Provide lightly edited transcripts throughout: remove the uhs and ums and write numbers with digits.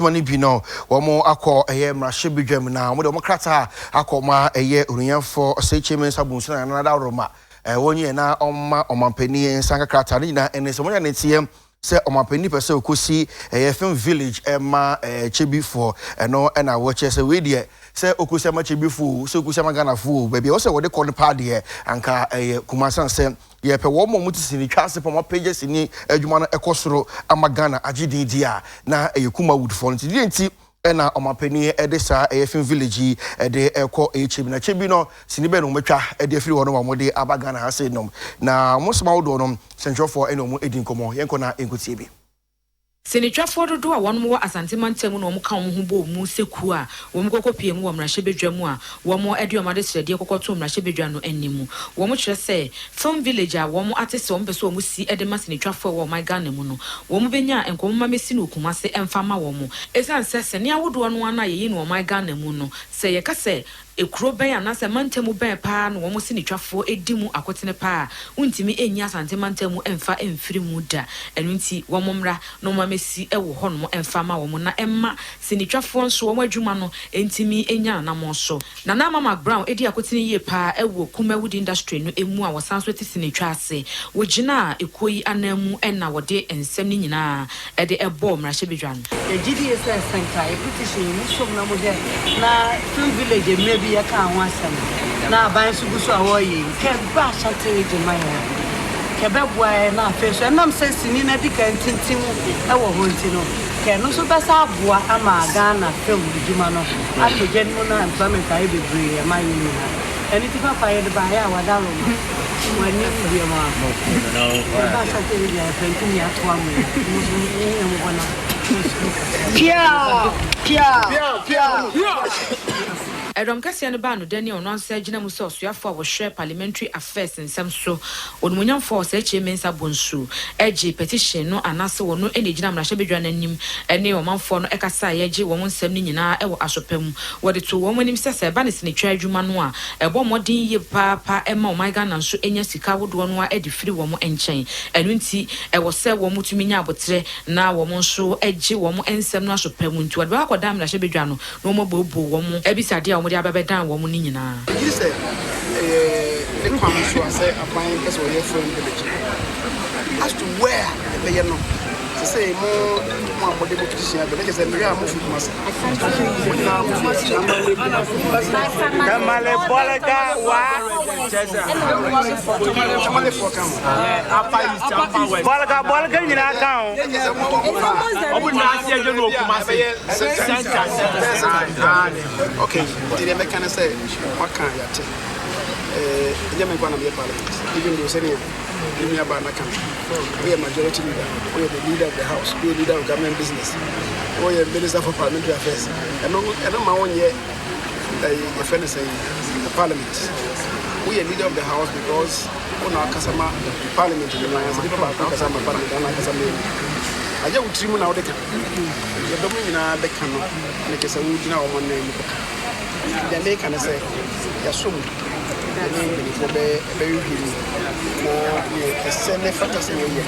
No bi no wɔn akɔ ɛyɛ mmarahyɛbadwam na wɔde wɔn krataa akɔ ma ɛyɛ onuyɛfoɔ Osei Kyei Mensah Bonsu na Nana Dawuroma wɔn yɛ na ɔma ɔmampanin nsa nka krataa no nyinaa. Ɛne sɛ wɔnya ne teɛ sɛ ɔmampanin pɛ sɛ ɔkɔsi ɛyɛ Film Village ɛma Kyebifoɔ. Ɛno ɛna wɔkyerɛ sɛ wei deɛ, sɛ ɔkɔsi ama Kyebifoɔ, sɛ ɔkɔsi ama Ghanafoɔ, baabi a wɔsɛ wɔde kɔ no paa deɛ, anka ɛyɛ Kumasi sɛ yɛpɛ wɔn a wɔte sini twa ase pɔn apagya sini adwuma no ɛkɔ soro ama Ghana agye din di a, na ɛyɛ Kumawoodfoɔ no. Nti deɛ nti ɛna ɔmampanin ɛde saa ɛyɛ Film Village yi ɛde ɛkɔ ɛyɛ Kyebi na Kyebi no, sini bɛn na wɔatwa ɛde afiri hɔ no ma wɔde aba Ghana ha sei nom na wɔn nsɛm ahodoɔ no, sɛntwerɛfoɔ ɛna wɔn edi nkɔmɔ. Yɛnkɔ na yɛnkɔtie bi. Sinitwafoɔ dodoɔ a wɔn wɔ Asante mantam na wɔn ka wɔn ho bɔ mu sɛ kuo a wɔn kɔkɔ pie mu wɔ mmarahyɛbadwa mu a wɔn de wɔn adesrɛdeɛ kɔkɔ to mmarahyɛbadwa no anim. Wɔn kyerɛ sɛ Film Village a wɔn ate sɛ wɔn pɛ sɛ wɔn si de ma sinitwafoɔ wɔ ɔman Ghana mu no, wɔn bɛnya nkɔmɔ mesi no Kumase mfa ma wɔn, ɛsiane sɛ sɛnea ahodoɔ no ana yɛyi no ɔman Ghana mu no, sɛ yɛka sɛ ekuro bɛn anaasɛ mantam bɛn paa na wɔn sinitwafoɔ edi mu akotene paa, wontumi enyi Asante mantam mfa mfiri mu da. Ɛno nti wɔn mmra na wɔn amesi wɔ hɔnom mfa ma wɔn na ɛma sinitwafoɔ nso wɔn adwuma no ntumi enya anamɔ so. Nana Ama McBrown edi akotene yie paa ɛwɔ Kumawood industry no emu a wɔsan so te sinitwa ase. Wɔgyina ekuo yi anan mu ɛna wɔde nsɛm no nyinaa ɛde ɛbɔɔ mmarahyɛbadwa no. Yɛgye die sɛ sɛnka yɛ petition yi mu som na mohwɛ na Film Village mmerɛ bi yɛka ho asɛm na aban nso gu so a wɔreyɛ yi, kɛ ba Ashanti Region ma yɛn a, kɛ bɛboa yɛn. Na afei so ɛnam sɛ sini no adi kan tintim wɔ hɔ nti no, kɛ ɛno nso bɛsa aboa ama Ghana film adwuma no apagya no mu na employment ayɛ bebree ɛma yɛn nyinaa. Ɛno nti papa yɛde baayɛ a wada Roma w'anim deɛ mu a yɛba Ashanti Region a, yɛpɛ ntumi atoa mu yɛ mo nso mo hɔ na. Pia! Pia! Pia! Ɛdɔm kɛseɛ no baa no dani a ɔno ansa gyina mu sɛ ɔsoafoɔ a wɔhwɛ parliamentary affairs nsɛm so, onimonyamfoɔ Osei Kyei Mensah Bonsu, ɛgye petition no anaasɛ wɔno ɛna gyina mmarahyɛbadwa no anim ɛne ɔmanfoɔ no ɛkasa a yɛgye wɔn nsɛm no nyinaa ɛwɔ asopɛ mu. Wɔde to wɔn anim sɛ sɛ ɛba ne sinitwa adwuma no a, ɛbɔ mmɔden yie paapa ɛma ɔman Ghana nso anya sika ahodoɔ no a ɛde firi wɔn nkyɛn. Ɛno nti ɛwɔ sɛ wɔn tumi nya abotrɛ na wɔn nso gye wɔn nsɛm no asopɛ mu. Nti wɔde bɛkɔ akɔda mmarahyɛbadwa no na wɔn abuobuo wɔn abisadeɛ a wɔde aba bɛdan wɔn no nyinaa. Ɛgyiri sɛ ɛyɛ ne kwan so a sɛ aban pɛ sɛ ɔyɛ Film Village. As to where ɛbɛyɛ no, sɛ sɛ mo a mode mo petition abɛ ne kyɛ sɛ mmerɛ a mofiri Kumase, mo nyinaa mofiri Tamale, Bolga, Wa. Tamalefoɔ ka ho. Bolga, Bolga nyinaa ka ho. Kyɛ sɛ mo Ɔmo nyinaa ase agye no wɔ Kumase. Ɛbɛyɛ okay. Nti deɛ mɛka ne sɛ waka yɛate. Ɛnyɛ me nkwa na meyɛ parliament, even though sɛnea ne nua baa naka no, woyɛ majority leader, woyɛ the leader of the house, woyɛ leader of government business, woyɛ minister for parliamentary affairs. Ɛno ma wonyɛ ɛyɛ yɛfrɛ no sɛ parliament. Woyɛ leader of the house because wona akasa ma parliament nyinaa. Sɛ nipa baako kasa ma parliament ana akasa ma yɛ agye wo tiri mu na wode ka yɛdɔm no nyinaa bɛka no ne kyɛ sɛ wogyina wɔn nan mu kɔka. Deɛ meka ne sɛ yɛasom ne mpanimfoɔ bɛhwehwɛ mu na neɛ ɛsɛ ne fata sɛ yɛyɛ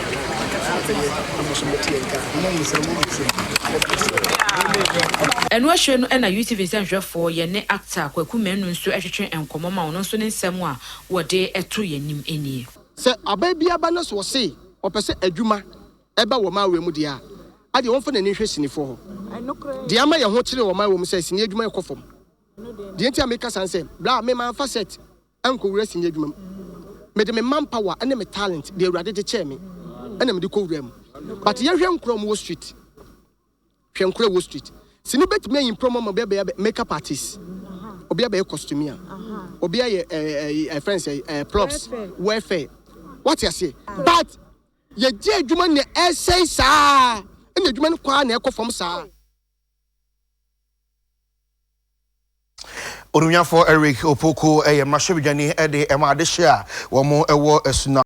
ɛbɛyɛ na mo so mɛte yɛn ka. Ɛno ahyɛ no ɛna UTV nsɛnhwɛfoɔ yɛ ne actor Kwaku Manu nso ɛtwetwe nkɔmmɔ ma ɔno nso ne nsɛm a wɔde ɛto yɛn anim nie. Sɛ aban bi aba no so ɔse ɔpɛ sɛ adwuma ɛba wɔ maa wɔ mu deɛ a, adeɛ wɔmfa n'ani hwɛ sinifoɔ hɔ deɛ ama yɛn ho kyerɛ wɔ maa wɔ mu sɛ sini adwuma ɛkɔ fam. Deɛ nti a meka san sɛ bra me mamfa set ɛnkɔwura sini adwuma mu, mede me manpower ne me talent deɛ Awurade de kyɛɛ me ɛna mede kɔwura mu. But yɛhwɛ nkorɔ mu wɔ street, hwɛ nkorɔ wɔ street, sini bɛtumi ayi mprɔmɔ ma obi abɛyɛ makeup artist, obi abɛyɛ costumier, obi ayɛ ɛɛ ɛɛ friends ɛɛ props, welfare, wate aseɛ? But yɛgye adwuma nea ɛsɛe saa ɛna adwuma no kɔ a na ɛkɔ fam saa. Onumnyafo Eric Opoku ɛyɛ mmarahyɛbadwani ɛde ɛma adehye a wɔn ɛwɔ Asuna.